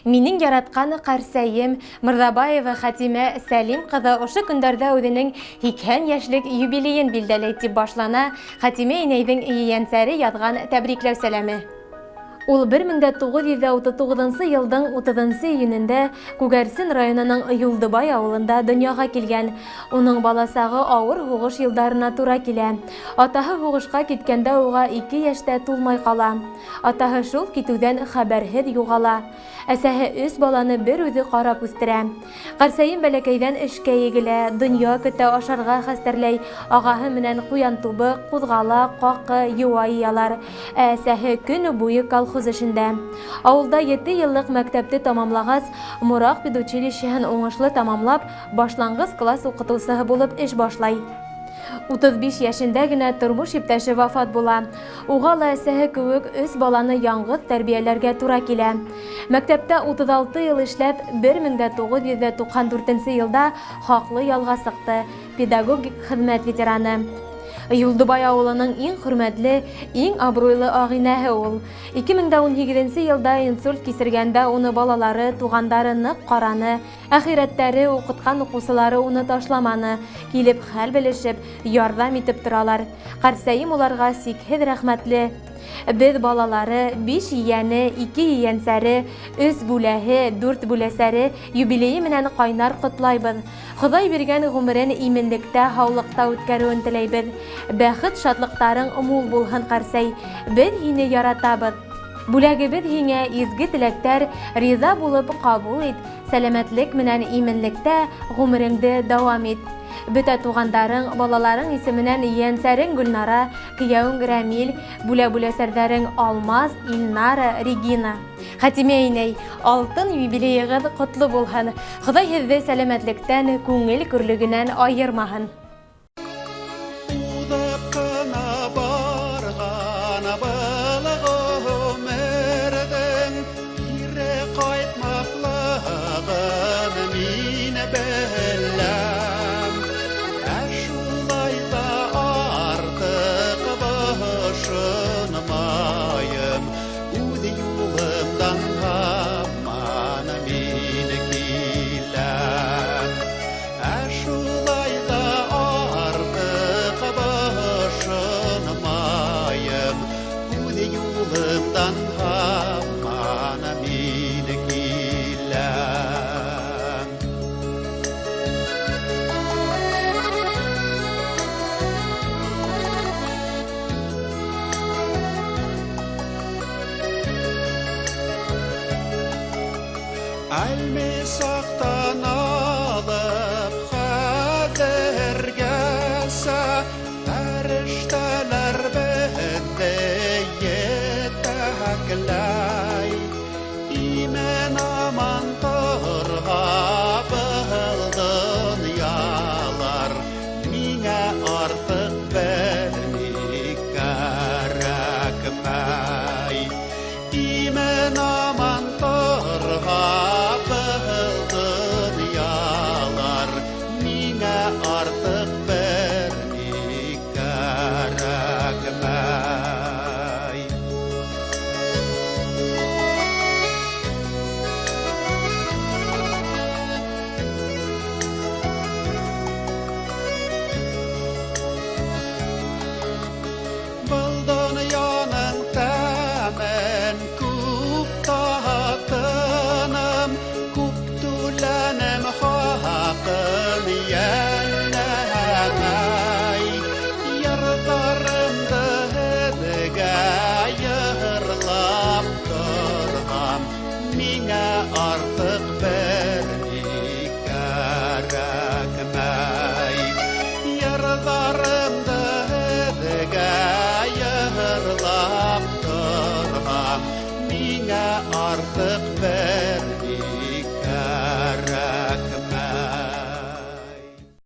Минең яратҡан ҡәрсәйем Мырҙабаева Хәтимә Сәлим ҡыҙы ошо көндәрҙә үҙенең 80 йәшлек юбилейын билдәләй, тип башлана Хәтимә инәйҙең ейәнсәре яҙған тәбрикләү сәләме. Ул 1939 йылдың 30 июнендә Күгәрсен районының Юлдыбай ауылында донъяға килгән. Уның баласағы ауыр һуғыш йылдарына тура килә. Атаһы һуғышҡа киткәндә уға 2 йәштә тулмай ҡала. Атаһы шул китеүҙән хәбәрһеҙ юғала. Әсәһе 3 баланы бер үҙе ҡарап үҫтерә. Ҡәрсәйем бәләкәйҙән эшкә егелә, донъя көтә, ашарға хәстәрләй, ағаһы менән ҡуян тубы, ҡуҙғала, ҡаҡы, йыуа йыялар. Ә әсәһе көнө буйы колхоз эшендә. Ауылда 7 йыллыҡ мәктәпте тамамлағас, Мораҡ педучилищеһын уңышлы тамамлап, башланғыс класс уҡытыусыһы булып эш башлай. 35 йәшендә генә тормош иптәше вафат була. Уға ла әсәһе кеүек 3 баланы яңғыҙ тәрбиәләргә тура килә. Мәктәптә 36 йыл эшләп, 1994 йылда хаҡлы ялға сыҡты, педагогик хеҙмәт ветераны. Юлдыбай ауылының иң хөрмәтле, иң абруйлы ағинәһе ул. 2018 йылда инсульт кисергәндә уны балалары, туғандары ныҡ ҡараны, әхирәттәре, уҡытҡан уҡыусылары уны ташламаны, килеп хәл белешеп, ярҙам итеп торалар. Ҡәрсәйем уларға сикһеҙ рәхмәтле. Беҙ балалары, 5 ейәне, 2 ейәнсәре, 3 бүләһе, 4 бүләсәре юбилейы менән ҡайнар ҡотлайбыҙ. Хоҙай биргән ғүмерен именлектә, һаулыҡта үткәреүен теләйбеҙ. Бәхет шатлыҡтарың мул булһын, ҡәрсәй. Беҙ һине яратабыҙ. Бүләгебеҙ һиңә изге теләктәр, риза булып ҡабул ит, сәләмәтлек менән именлектә ғүмереңде дауам ит. Бөтә туғандарың, балаларың исеменән ейәнсәрең Гөлнара, кейәүең Рәмил, бүлә-бүләсәрҙәрең Алмаз, Илнара, Регина. Хәтимә инәй, алтын юбилейығыҙ ҡотло булһын. Хоҙай һеҙҙе сәләмәтлектән, күңел көрлөгөнән айырмаһын. Уҙып ҡына барған был ғүмерҙең кире ҡайтмаҫлығын мин беләм. Ә шулай ҙа артыҡ бошонмайым, үҙ юлымдан һаман мин киләм. Ә шулай ҙа артыҡ бошонмайым, үҙ юлымдан һаман мин киләм. Әлмисаҡтан алып хәҙергәсә фәрештәләр беҙҙе етәкләй. Имен-аман торһа был донъялар, миңә артыҡ бер ни кәрәкмәй. Имен-аман торһа был донъялар, миңә артыҡ бер ни кәрәкмәй. Был донъяның тәмен күп татыным, күп түләнем хаҡын йәлләмәй. Йырҙарымды һеҙгә йырлап торһам, миңә артыҡ бер ни кәрәкмәй. Йырҙарымды